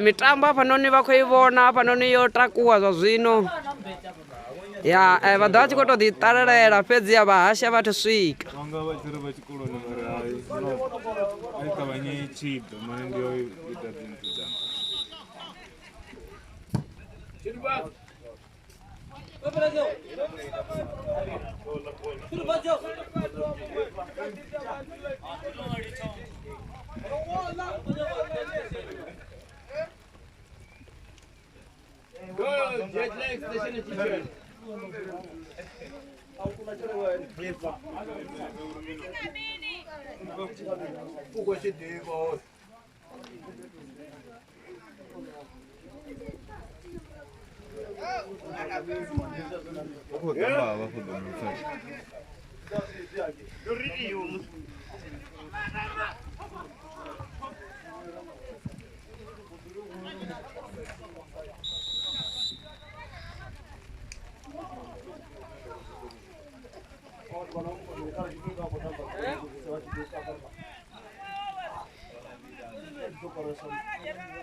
Mitambo hafhanoni vha khou i vhona hafhanoni yo takuwa zwa zwino. Ya vha ḓo vha tshi khou tou ḓi ṱalelela fhedzi ya vha hasha vha thi swika. Vhanga vha tshi ri vha tshikoloni vha ri hai no a i ṱavhanye i tshi ḓo mane ndi yo ita dzinthu dzanga. U khou tamba vha khou ḓo mu pfa.